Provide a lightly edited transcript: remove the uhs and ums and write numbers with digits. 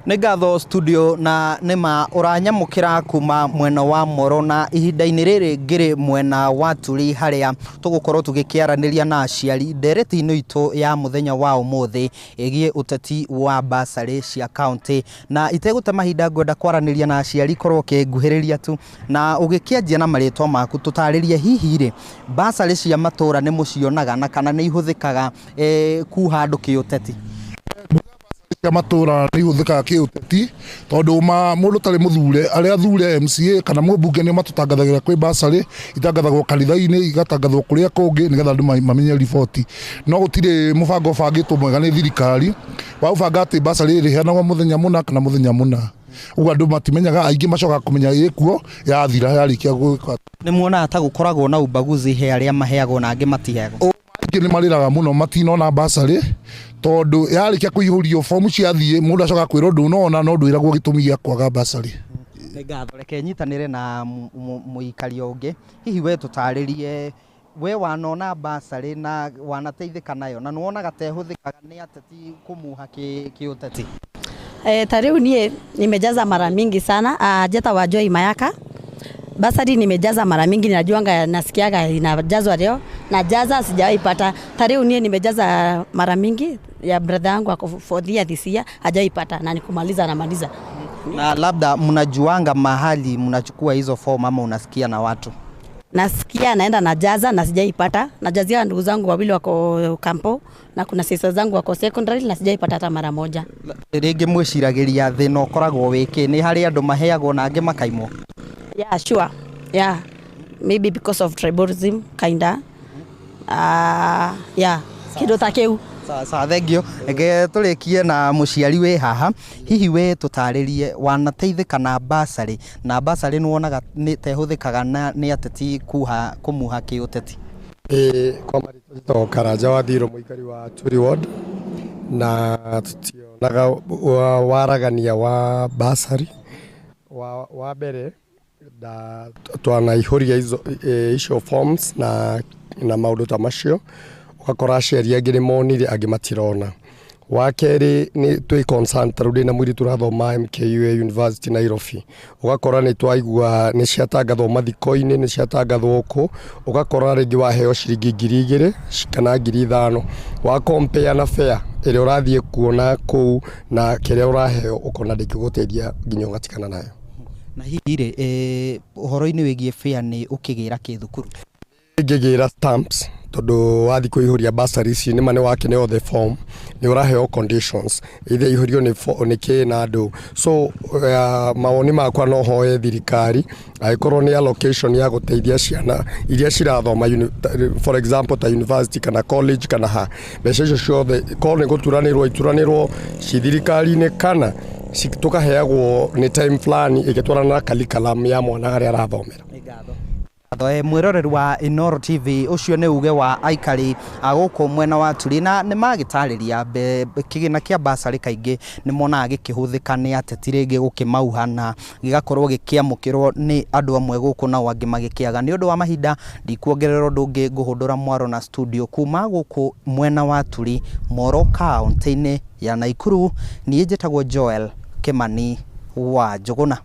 Nĩ ngatho studio na nĩma ũranyamũkĩra kuma mwena wa Moro na ihinda-inĩ rĩrĩ ngĩrĩ mwena wa Turi harĩa tũgũkorwo tũgĩkĩaranĩria na aciari ndereti-inĩ itũ ya mũthenya wa ũmũthĩ ĩgiĩ ũteti wa basarĩ cia kaũntĩ. Na itegũte mahinda ngwenda kwaranĩria na aciari korwo ũkĩnguhĩrĩria tu na ũgĩkĩanjia na marĩtwa maku tũtarĩrie hihi rĩ basarĩ cia matũra nĩ mũcionaga na kana nĩ ihũthĩkaga eh, kuha andũ kĩũteti? Cia matũra nĩ ihũthĩkaga kĩũteti tondũ ma mũndũ ũtarĩ mũthure arĩa athure MCA kana mũmbunge nĩo matũtangathagĩra kwĩ basarĩ itangathagwo kanitha-inĩ igatangathwo kũrĩa kũngĩ nĩgetha andũ mamenye riboti. No gũtirĩ mũbango ũbangĩtwo mwega nĩ thirikari wa gũbanga atĩ basarĩ ĩrĩheanagwo mũthenya mũna kana mũthenya mũna. Ũguo andũ matimenyaga, aingĩ macokaga kũmenya ĩkuo yathira yarĩkia gwĩka. Nĩ muonaga ta gũkoragwo na ubaguzi he arĩa maheagwo na angĩ matiheagwo? Aingĩ nĩ marĩraga mũno matinona basarĩ tondũ yarĩkia kũihũrio bomu ciathiĩ mũndũ acokaga kwĩrwo ndũnona no ndwĩragwo gĩtũmi gĩa kwaga basarĩ. Nĩ ngatho, reke nyitanĩre na mũikaria ũngĩ. Hihi we tũtarĩrie we wanona basarĩ na wanateithĩka nayo na nĩwonaga ta ĩhũthĩkaga nĩ ateti kũmuha kĩũteti? Ta rĩu niĩ nimejaza mara mingi sana. Jeta wa Joy Mayaka. Basari nimejaza mara mingi, najuanga nasikiaga inajazwa leo, najaza sijawahi pata. Ta rĩu niĩ nimejaza mara mingi ya brother yangu ako fourth year this year, hajawahi pata na nikumaliza anamaliza. Na labda mnajuanga mahali mnachukua hizo form ama unasikia na watu? Nasikia naenda najaza na sijaipata. Najazia ndugu zangu wawili wako kampo na kuna sister zangu wako secondary na sijaipata hata mara moja. Rĩngĩ mwĩciragĩria thĩna ũkoragwo wĩkĩ? Nĩ harĩ andũ maheagwo na angĩ makaimwo? Yeah, sure. Yeah. Maybe because of tribalism kinda. Yeah, kĩndũ ta kĩu. Sawa sawa, thengio. Reke tũrĩkie na mũciari wĩ haha. Hihi we tũtarĩrie wanateithĩka na basarĩ na basarĩ nĩwonaga nĩ ta ĩhũthĩkaga na nĩ ateti kuha kũmuha kĩũteti? Ĩĩ, kwa marĩtwa njĩtagwo Karanja wa Thirũ, mũikari wa Turi Ward, na tũtionaga waragania wa basarĩ. Wa mbere twanaihũria icio forms na maũndũ ta macio, ũgakora aciari angĩ nĩ monire angĩ matirona. Wa kerĩ nĩ twĩ concerned, ta rĩu ndĩna mũirĩtu ũrathoma MKUA University Nairobi, ũgakora nĩ twaigua nĩ ciatangathwo mathiko-inĩ, nĩ ciatangathwo kũ, ũgakora rĩngĩ waheo ciringi 2000 kana 5000, wa compare na fare ĩrĩa ũrathiĩ kuona kũu na kĩrĩa ũraheo ũkona ndĩngĩgũteithia nginya ũgatigana nayo. Na hihi rĩ, ũhoro-inĩ wĩgiĩ fare nĩ ũkĩgĩra kĩ thukuru? Ingĩgĩra stamps tondũ wathiĩ kũihũria bursary ici nĩma nĩ wakĩneo the form, nĩ ũraheo conditions either ihũrio nĩ kĩ na andũ. So mawoni makwa no hoe thirikari angĩkorwo nĩ allocation ya gũteithia ciana iria cirathoma, for example ta university kana college kana ha, mbeca icio ciothe korwo nĩ gũturanĩrwo ituranĩrwo ci thirikari-inĩ kana tũkaheagwo nĩ time fulani ĩgĩtwarana na curriculum ya mwana harĩa arathomera. Mwĩroreri wa Inooro TV, ũcio nĩ uge wa aikari a gũkũ mwena wa Turi na nĩ magĩtarĩria kĩgĩna kĩa basarĩ kaingĩ nĩ monaga gĩkĩhũthĩka nĩ ateti rĩngĩ gũkĩmauha na gĩgakorwo gĩkĩamũkĩrwo nĩ andũ amwe gũkũ nao angĩ magĩkĩaga. Nĩ ũndũ wa mahinda ndikuongerera ũndũ ũngĩ, ngũhũndũra mwaro na studio kuma gũkũ mwena wa Turi Moro kaũntĩ-inĩ ya Naikuru. Niĩ njĩtagwo Joel Kĩmani wa Njũgũna.